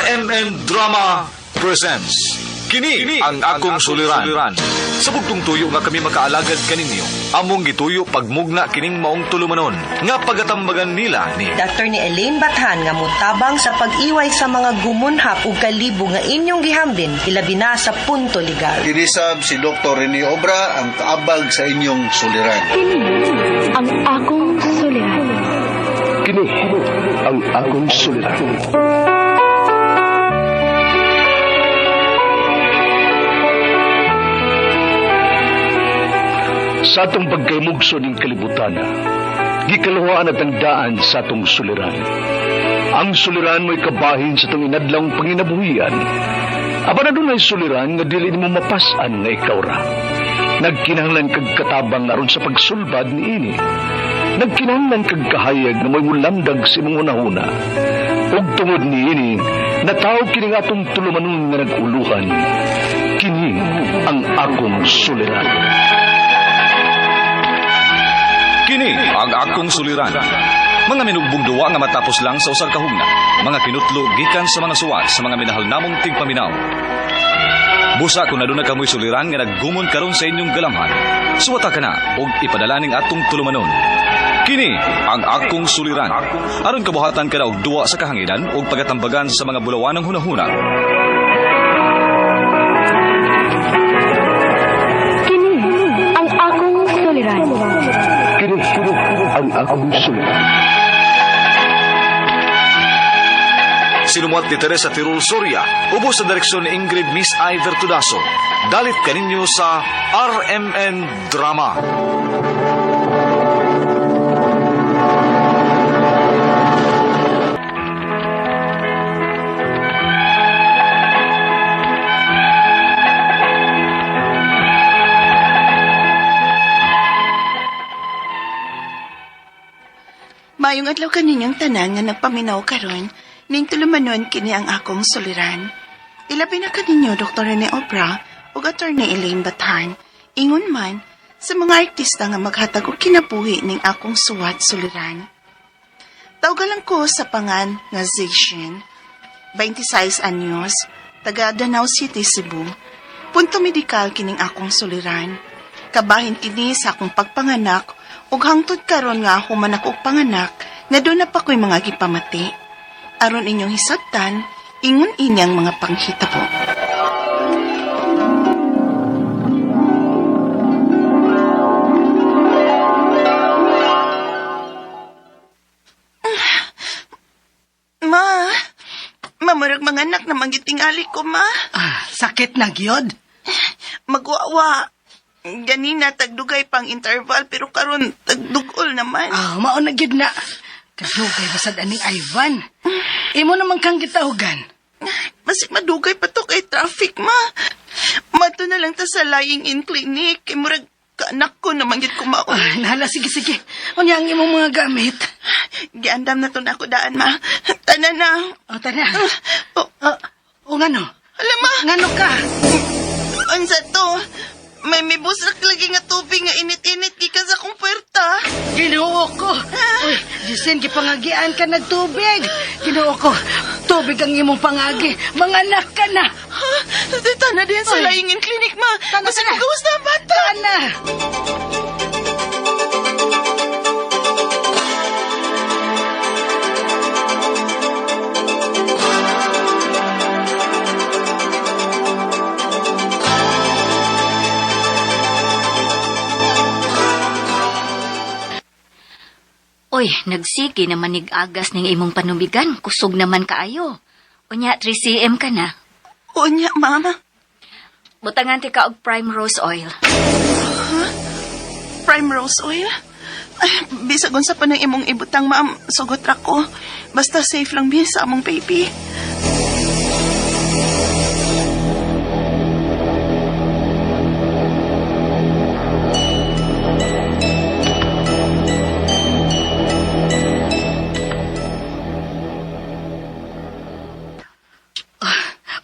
RMN Drama presents Kini ang akong suliran. Sa bugtong tuyo nga kami makaalagad kaninyo, among gituyo pagmugna kining maong tulumanon nga pagatambagan nila ni Dr. ni Elaine Bathan nga motabang sa pag-iway sa mga gumunhap ug kalibo nga inyong gihambin ilabi na sa punto legal. Kinisab si Dr. Rene Obra ang kaabag sa inyong suliran. Kini ang akong suliran. Kini ang akong suliran. Sa atong pagkaymugso ning kalibutan, gikaluhaan at ang daan sa atong suliran. Ang suliran mo'y kabahin sa atong inadlawng panginabuhian. Apan adunay suliran nga dili nimo mapas-an nga ikaw ra. Nagkinahanglan kag katabang aron sa pagsulbad niini. Nagkinahanglan kag kahayag nga mo'y mulamdag sa imong hunahuna. Ug tungod niini, nataw kini nga atong tulumanon nga nag-uluhan. Kini ang akong suliran. Kini ang akong suliran. Mga minugbong duwa nga matapos lang sa usang kahugna. Mga kinutlo gikan sa mga suwat sa mga minahal namong tigpaminaw. Busa kung aduna kamoy suliran nga naggumon karon sa inyong galamhan. Suwata ka na og ipadala ning atong tulumanon. Kini ang akong suliran. Aron kabuhatan ka na og duwa sa kahanginan ug pagatambagan sa mga bulawanang hunahuna. Kini ang akong suliran. Kini ang akong suliran. Sinumuat ni Teresa Tirul Soria, ubos sa direksyon ni Ingrid Miss I. Vertudaso. Dalit kaninyo sa RMN Drama. Mayong adlaw kaninyong tanan nga nagpaminaw karon, ning tulumanon kini ang akong suliran. Ilabi na kaninyo Dr. Rene Obra ug Attorney Elaine Bathan. Ingon man sa mga artista nga maghatag og kinabuhi ning akong suwat suliran. Tawgalan ko sa pangan nga Zishin, 26 anyos, taga Danau City, Cebu. Punto medikal kining akong suliran. Kabahin kini sa akong pagpanganak ug hangtod karon nga human ako og panganak nga doon na pa ko'y mga gipamati. Aron inyong hisabtan, ingon ini ang mga panghitabo. Ma, mamurag mga anak na manggitingali ko, ma. Ah, sakit na gyud. Magwawa. Ganina, tagdugay pang interval, pero karon tagdugol naman. Ah, mao na gyud na. Kadugay basad aning Ivan. Imo naman kang gitahugan. Basig madugay pa to kay traffic, ma. Mato na lang ta sa lying in clinic. Kay murag kaanak ko naman gid ko mao. Ah, nahala, sige sige. Unya ang imong mga gamit. Giandam na to na ako daan, ma. Tanan na. O tara. Oh, O, o ngano? hala, ma. Ngano ka? Unsa to? May mibusak lagi nga tubig nga init-init gikan sa akong puwerta. Ginoo ko. Uy, Justin, gipangagian ka nagtubig. Ginoo ko. Tubig ang imong pangagi. Manganak ka na. Ha? Tana din sa Oy. lying in clinic, ma. Tana, Basig tana. magawas na ang bata. Tana. Oy, nagsige naman nig-agas ning imong panubigan. Kusog naman kaayo. Unya, 3 cm ka na. Unya, mama. Butangan ti ka og prime rose oil. Prime rose oil? Ay, bisag unsa pa nang imong ibutang, ma'am. Sugot ra ko. Basta safe lang bi sa among baby.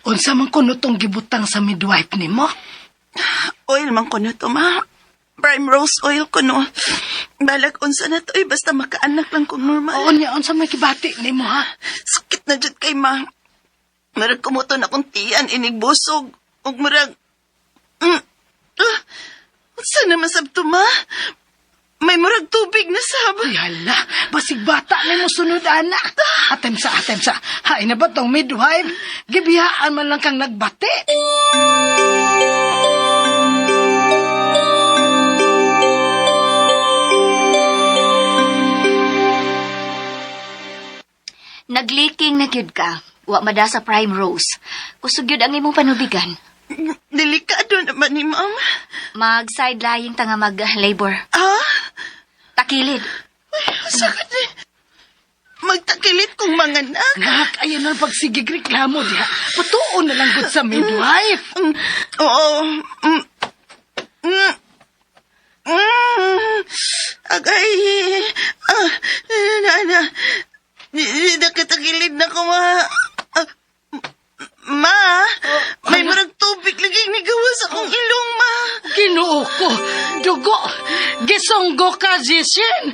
Unsa man kuno tong gibutang sa midwife nimo? Oil man kuno to, ma. Prime rose oil kuno. Balag unsa na to, eh, basta makaanak lang kung normal. O unya unsa may gibati nimo ha? Sakit na jud kay ma. Murag kumuton akong tiyan inig busog. Ug murag... Unsa naman sab to, ma? May murag tubig na sab. Uy, hala. Basig bata na mo sunod, ana. Atem sa, atem sa. Hay na ba tong midwife? Gibiyaan man lang kang nagbati. Nagliking na gyud ka. Wa mada sa prime rose. Kusog gyud ang imong panubigan. Delikado naman ni ma'am. Mag side lying ta nga mag labor. Ah? Takilid. Uy, sakit eh. Magtakilit kong mga anak. Nak, ayan ang pagsigig reklamo diha. Patuon na lang gud sa midwife. Oo. Agay. Ah, na, na. Nakatagilid na ko, ma. Ah, ma, may murag tubig lagi nigawas akong ilong, ma. Ginoo ko. Dugo. Gisunggo ka, Jishin.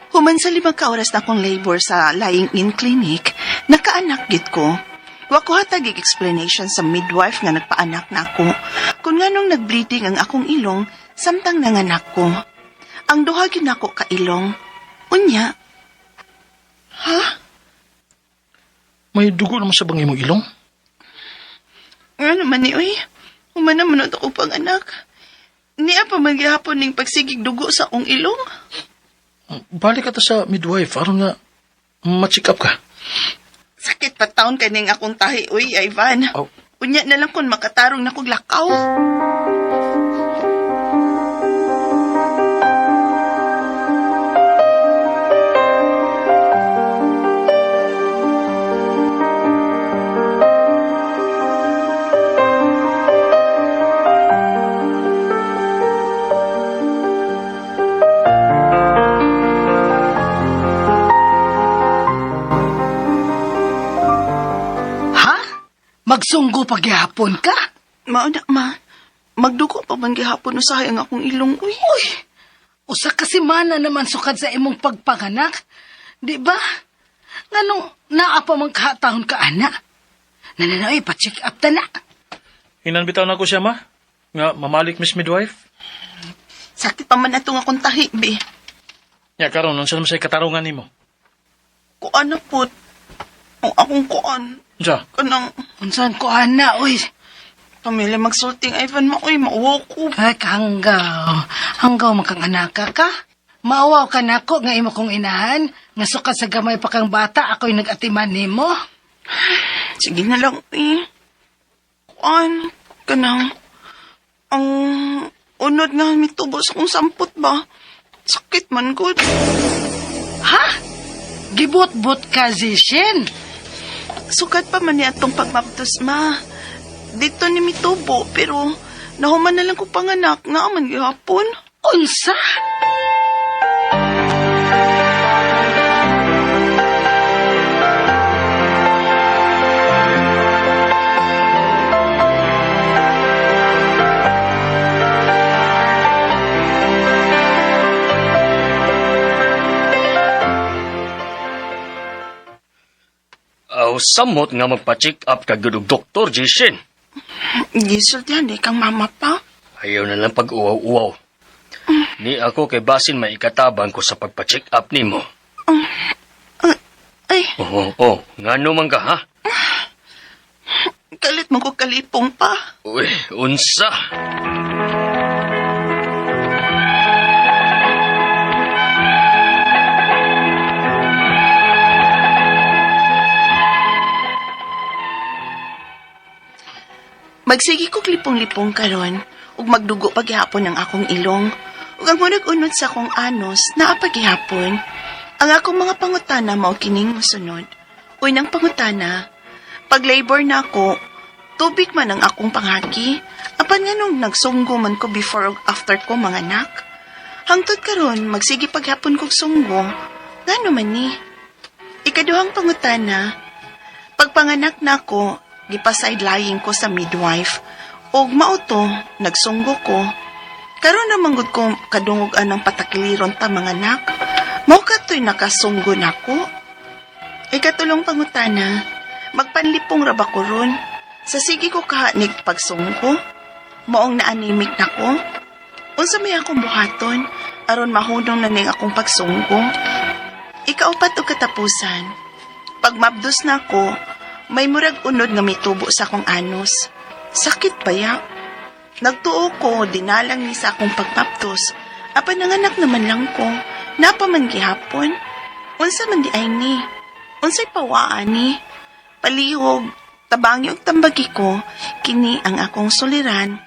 Human sa 5 ka oras na akong labor sa lying-in clinic, nakaanak gid ko. Wa ko hatag og explanation sa midwife nga nagpaanak na ako. Kung nganong nagbleeding ang akong ilong samtang nanganak ko. Ang duha gyud nako ka ilong. Unya. Ha? May dugo naman sa bangin mong ilong. Ano man ni oy? Human naman ako pang anak. Niya pa man gihapon ning pagsigig dugo sa akong ilong. Balik ka ta sa midwife aron nga ma-check up ka. Sakit pa taon kaning akong tahi, uy, Ivan. Oh. Unya na lang kung makatarong na kog lakaw. Ha? Magsunggo paghihapon ka? Mao na, ma. Magdugo pa man gihapon usahay ang akong ilong, uy. Uy, usa ka semana naman sukad sa imong pagpanganak. Di ba? Nganong naa pa man kahatahon ka, ana? Nananoy, pa-check up ta na. Hinan bitaw na ko siya, ma. Nga mamalik Miss Midwife. Sakit pa man atong akong tahi, be. Ya karon unsa naman say katarungan nimo? Kuan na pud. Ang akong kuan. Unsa? Kanang Unsan ko, ana, uy. pamilya magsulting, Ivan, ma, uy, mauwaw ko. Ay, kahanggaw. Hanggaw makang anaka ka. Maawaw ka nako nga imo kong inahan. Nga sukad sa gamay pa kang bata, ako'y nag-atiman nimo. Sige na lang, uy. Kuan, kanang, ang unod nga mitubo sa akong sampot ba? Sakit man, good. Ha? Gibot-bot ka, Zishin. Sukat pa man niya atong pagmaptos, ma. Dito ni mitubo, pero nahuman na lang ko panganak, nga man gihapon. Unsa? Aw, samot nga magpa-check up ka gyud og doktor, Jason. Gisultihan di kang mama pa. Ayaw na lang pag-uwaw-uwaw. Ni ako kay basin maikatabang ko sa pagpa-check up nimo. Ay, Oo, oh, oh, ngano man ka ha? kalit mo ko kalipong pa. Uy, unsa? Magsige kog lipong-lipong karon ug magdugo paghihapon ang akong ilong. Ug ang unod-unod sa akong anos naa paghihapon. Ang akong mga pangutana mao kining mosunod. Unang pangutana, pag labor na ako, tubig man ang akong panghaki. Apan nganong nagsunggo man ko before ug after ko manganak. Hangtod karon magsige paghapon kog sunggo. Ngano man ni? Ikaduhang pangutana, pagpanganak nako, gipa-side-lying ko sa midwife. Og mao to, nagsunggo ko. Karon na manggod ko kadungog anang patakiliron ta manganak. Mao kato'y nakasunggo nako. Ikatulong pangutana, magpanlipong ra ba ko ron? Sa sige ko kahanig pagsunggo, maong na-anemic nako. Unsa may akong buhaton aron mahunong na ning akong pagsunggo? Ikaupat og katapusan. Pag mabdos na ako, may murag unod nga mitubo sa akong anus. Sakit ba ya? Nagtuo ko, dinalang ni sa akong pagmabdos. Apan nanganak naman lang ko. Naa pa man gihapon. Unsa man diay ni? Unsay pawaan ni? Palihog, tabangi og tambagi ko, kini ang akong suliran,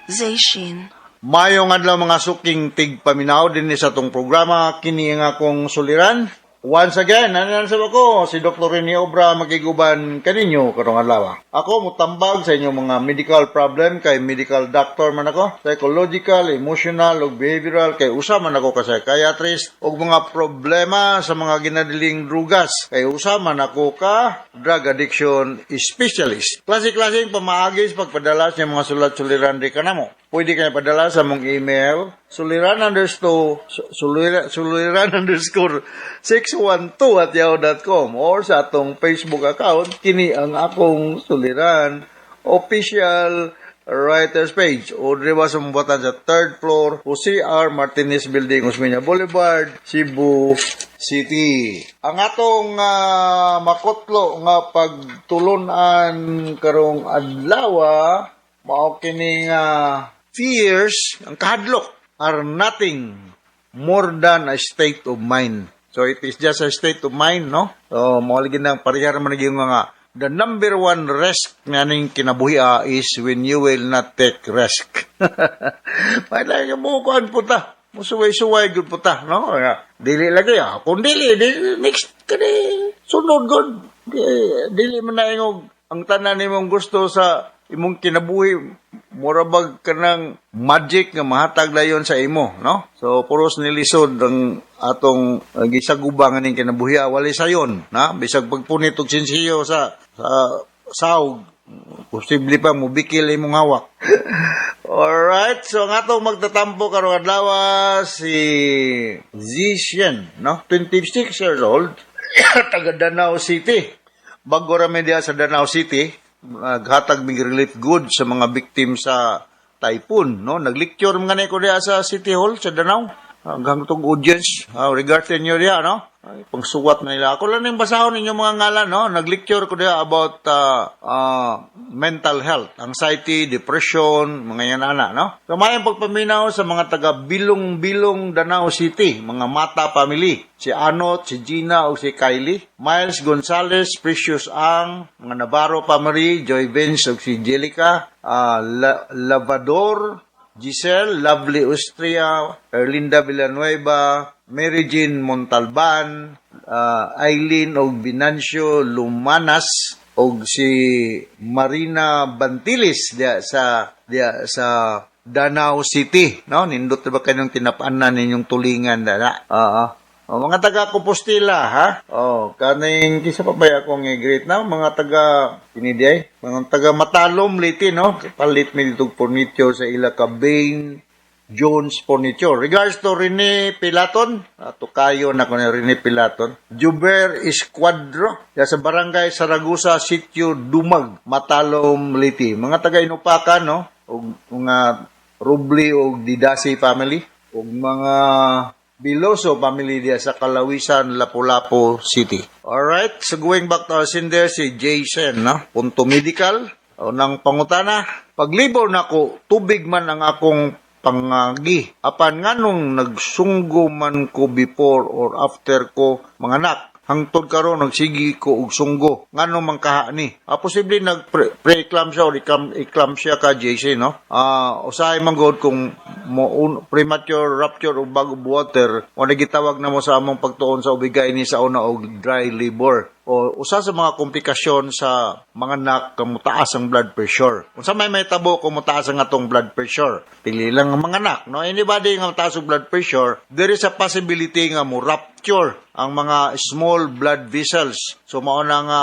Zayshin. Mayong adlaw, mga suking tigpaminaw din sa atong programa, kini ang akong suliran. Once again, nanan sa ako, si Dr. Rene Obra, makiguban kaninyo karong adlaw. Ako mutambag sa inyong mga medical problem kay medical doctor man ako, psychological, emotional ug behavioral kay usa man ako ka psychiatrist, ug mga problema sa mga ginadiling drugas kay usa man ako ka drug addiction specialist. Klase-klaseng pamaagi sa pagpadala sa mga sulat suliran di kanamo. Pwede kayo padala sa mong email suliran_612@yahoo.com or sa atong Facebook account, kini ang akong suliran official writers page, o diri ba sa mabatan sa third floor o CR Martinez Building, Osmeña Boulevard, Cebu City. Ang atong makutlo nga pagtulunan karong adlaw mao kini nga fears, ang kahadlok, are nothing more than a state of mind. So it is just a state of mind, no? So mao lagi nang pareha man yung mga the number one risk nga ning kinabuhi is when you will not take risk. May mo kuan po ta. Musuway-suway gud po ta, no? Nga, dili lagi ah. Kung dili, di, next kani sunod gud. Di, dili man na ingog ang tanan nimong gusto sa imong kinabuhi mura bag kanang magic nga mahatag dayon sa imo, no? So puros nilisod ang atong gisaguba nga ning kinabuhi, wali sayon na bisag pagpunit og sinsiyo sa sawg, posible pa mubikil imong hawak. Alright, so ang atong magtatampo karong adlaw si Zishen, no? 26 years old, taga Danao City. Bago ra mi diha sa Danao City, naghatag mig relief goods sa mga victim sa typhoon, no? Naglecture mga ni ko diha sa City Hall sa Danao. Hanggang tong audience, regarding nyo diha, no? Ay, pangsuwat na nila. Ako lang yung basahon ninyo mga ngalan, no? Naglecture ko diha about mental health, anxiety, depression, mga yan ana, no? So, mayang pagpaminaw sa mga taga Bilong-Bilong, Danao City, mga Mata family. Si Anot, si Gina, o si Kylie. Miles Gonzalez, Precious Ang, mga Navarro family, Joy Vince, o si Jelica, Lavador, Giselle, Lovely Austria, Erlinda Villanueva, Mary Jean Montalban, Eileen og Binancio Lumanas, og si Marina Bantilis diya sa Danao City, no? Nindot ba kanyang tinap-anan ninyong tulingan dana? Oo. O, mga taga Compostela, ha? Oh, kaning kisa pa ba akong i-greet na mga taga kini diay, mga taga Matalom, Leyte, no? Palit mi dito furniture sa ila ka Bain Jones Furniture. Regards to Rene Pilaton, tukayo na ko ni Rene Pilaton. Juber Esquadro, ya sa Barangay Saragusa, Sitio Dumag, Matalom, Leyte. Mga taga Inupakan, no? Og mga Rubli og Didasi family ug mga Biloso family diya sa Kalawisan, Lapu-Lapu City. Alright, so going back to our sender, si Jason, no? Punto Medical. O nang pangutana, paglibor nako, tubig man ang akong pangagi. Apan nganong nagsunggo man ko before or after ko manganak? Hangtod karon nagsigi ko og sunggo. Ngano man kaha ni? Posible nag pre-eclampsia or eclampsia ka, JC, no? Usahay man gud kung mo premature rupture of bag of water o nagitawag na mo sa among pagtuon sa ubigay ni sa una og dry labor o usa sa mga komplikasyon sa mga nak mutaas ang blood pressure. Unsa may mahitabo kung mutaas ang atong blood pressure? Pili lang ang mga anak, no? Anybody nga mataas ang blood pressure, there is a possibility nga mo rupture ma-rupture ang mga small blood vessels. So mao na nga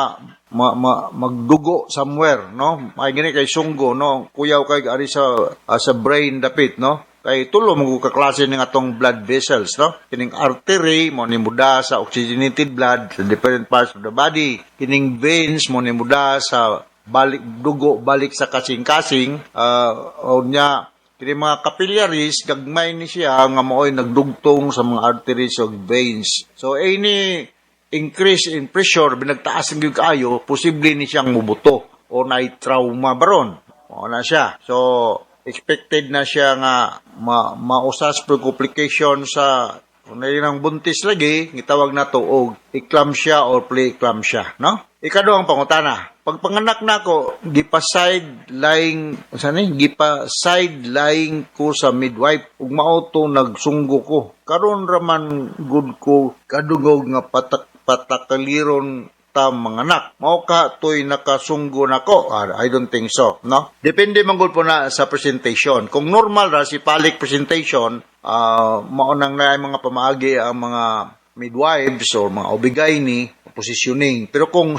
magdugo somewhere, no? May gani kay sunggo, no? Kuyaw kay ari sa brain dapit, no? Kay tulo mo ka klase ning atong blood vessels, no? Kining artery mo ni muda sa oxygenated blood sa different parts of the body. Kining veins mo ni muda sa balik dugo balik sa kasing-kasing, unya kini mga capillaries, gagmay ni siya nga mao'y nagdugtong sa mga arteries ug veins. So any increase in pressure, binagtaas ang gyud kaayo, posible ni siyang mubuto o naay trauma baron. Mao na siya. So expected na siya nga mausas pro complication sa kung na ng buntis lagi, gitawag na to og eclampsia or pre-eclampsia, no? Ikaduhang pangutana. Pagpanganak nako, gipa side lying, unsa ni? Gipa side lying ko sa midwife ug mao to nagsunggo ko. Karon ra man gud ko kadungog nga patakaliron ta manganak. Mao ka to'y nakasunggo nako? Ah, I don't think so, no? Depende man gud po na sa presentation. Kung normal ra cephalic presentation, mao nang naay mga pamaagi ang mga midwives or mga OB-GYN positioning. Pero kung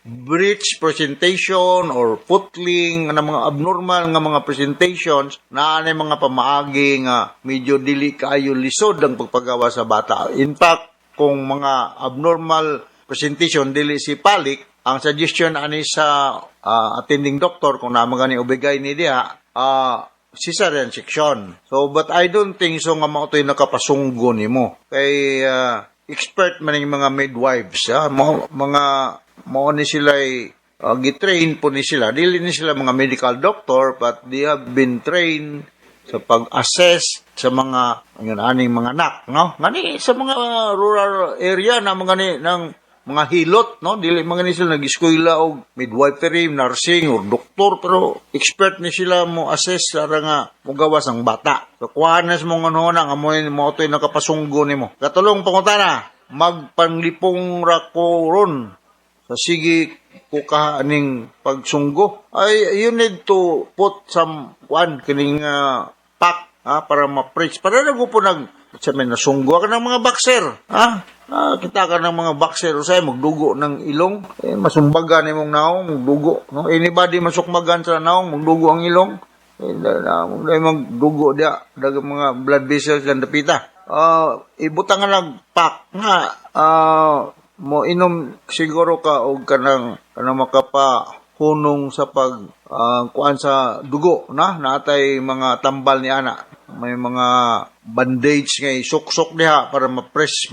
breech presentation or footling nga mga abnormal nga mga presentations, naa nay mga pamaagi nga medyo dili kaayo lisod ang pagpagawa sa bata. In fact, kung mga abnormal presentation, dili cephalic, ang suggestion ani sa attending doctor kung naa man gani OB-GYN ni diha, cesarean section. So, but I don't think so nga mao to'y nakapasunggo nimo. Kay expert man yung mga midwives, ha? Mga mao ni sila gitrain po ni sila. Dili ni sila mga medical doctor, but they have been trained sa pag-assess sa mga yun aning mga anak, no? Ngani sa mga rural area na mga ni ng mga hilot, no? Dili mga ni sila nag-eskwela og midwifery, nursing or doktor, pero expert ni sila mo assess ara nga mogawas ang bata. So kuha na sa mga nga mo to'y nakapasunggo nimo. Katulong pangutana, magpanglipong ra ko ron sa sige ko ka aning pagsunggo. Ay, you need to put some one kining pack, ha, para ma-preach. Para na po nag sa may nasunggo ka ng mga boxer, ha? Ah, kita ka ng mga boxer usay magdugo ng ilong, eh, masumbagan imong naong magdugo, no? Anybody masukmagan sa naong, magdugo ang ilong. Eh, na magdugo dia dag mga blood vessels lang dapita. Ah, ibutang nga nag pack nga mo inom siguro ka og kanang makapahunong sa pag kuan sa dugo na naatay mga tambal ni ana, may mga bandage nga isuksok diha para ma-press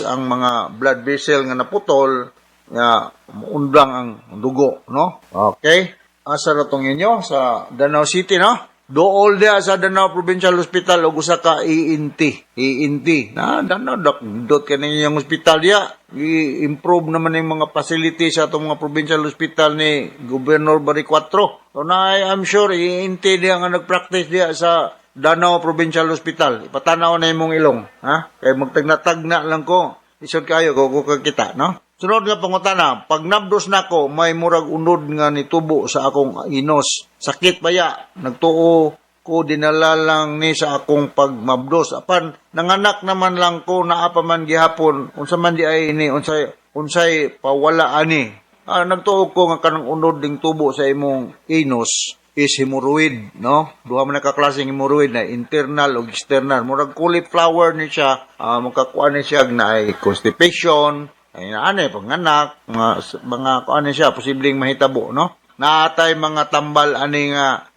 ang mga blood vessel nga naputol nga muundang ang dugo, no? Okay, asa ra tong inyo sa Danao City, no? Dool diha sa Danao Provincial Hospital og usa ka ENT. ENT. Na Danao dok dot kani yung ospital diha. I-improve naman yung mga facilities sa atong mga provincial hospital ni Governor Baricuatro. So na I'm sure ENT diha nga nagpractice diha sa Danao Provincial Hospital. Ipatanaw na imong ilong, ha? Kay magtagna-tagna lang ko. Isod kayo ko ko kita, no? Sunod nga pangutana, pag nabdos nako, may murag unod nga nitubo sa akong inos. Sakit baya? Nagtuo ko dinala lang ni sa akong pagmabdos. Apan nanganak naman lang ko, naa pa man gihapon. Unsa man di ay ni, unsay pawala ani? Ah, nagtuo ko nga kanang unod ding tubo sa imong inos is hemorrhoid, no? Duha man na ka klaseng hemorrhoid na internal o external. Murag cauliflower ni siya, makakuha ni siya na ay constipation, ay naanay panganak, mga kuan ni siya posibleng mahitabo, no? Naatay mga tambal ani nga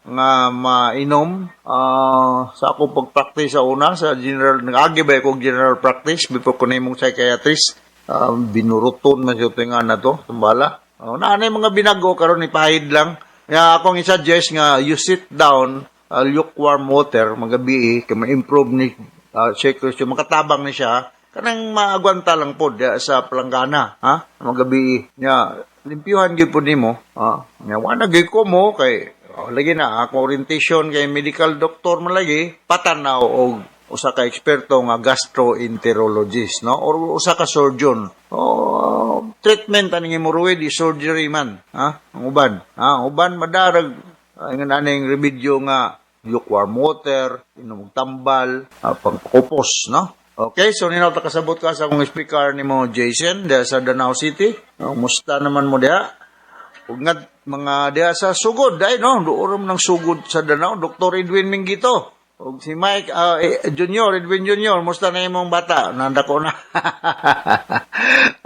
mainom. Sa akong pag-practice sa una sa general, nag-agi ba ko general practice before ko nahimong psychiatrist, binuruton man siya nga na to tumbala. Naanay mga binago karon, ipahid lang. Nga akong i-suggest nga you sit down, lukewarm water magabi kay ma-improve ni circulation, makatabang ni siya, kanang maagwanta lang pod diya sa palanggana, ha, magabi nya limpyuhan gyud pod nimo, ha. Nya wa na gyud ko mo kay oh, lagi na ako orientation kay medical doctor man lagi, patanaw og usa ka eksperto nga gastroenterologist, no, or usa ka surgeon. Oh, treatment aning hemorrhoid is surgery man, ha. Ang uban, ha, ang uban madarag ingon aning remedyo nga lukewarm water, inom og tambal, pangkupos, no? Okay, so ninaw ta kasabot ka sa akong speaker nimo Jason diha sa Danao City. Kumusta naman mo diha? Ug nga mga diha sa Sugod ay no, duorom ng Sugod sa Danao, Dr. Edwin Mingito. Ug si Mike Junior, Edwin Junior, musta na imong bata? Nandako na.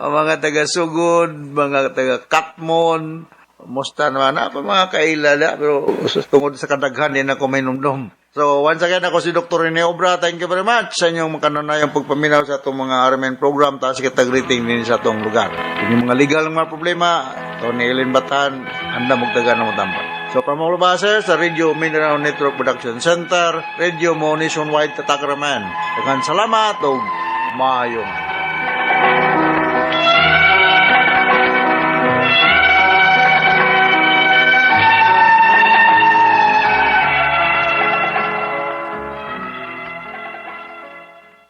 Ang mga taga Sugod, mga taga Katmon, musta naman na pa mga kaila na, pero tungod sa kadaghan din ako may numdum. So, once again, ako si Dr. Rene Obra. Thank you very much sa inyong makanunayong pagpaminaw sa atong mga RMN program. Taas kita greeting din sa atong lugar. Inyong mga legal mga problema, Tony Ellen Batan, anda magtaga na mo tambal. So, from all of us here sa Radio Mindanao Network Production Center, Radio Mo Nationwide Tatakraman. Daghang salamat ug maayong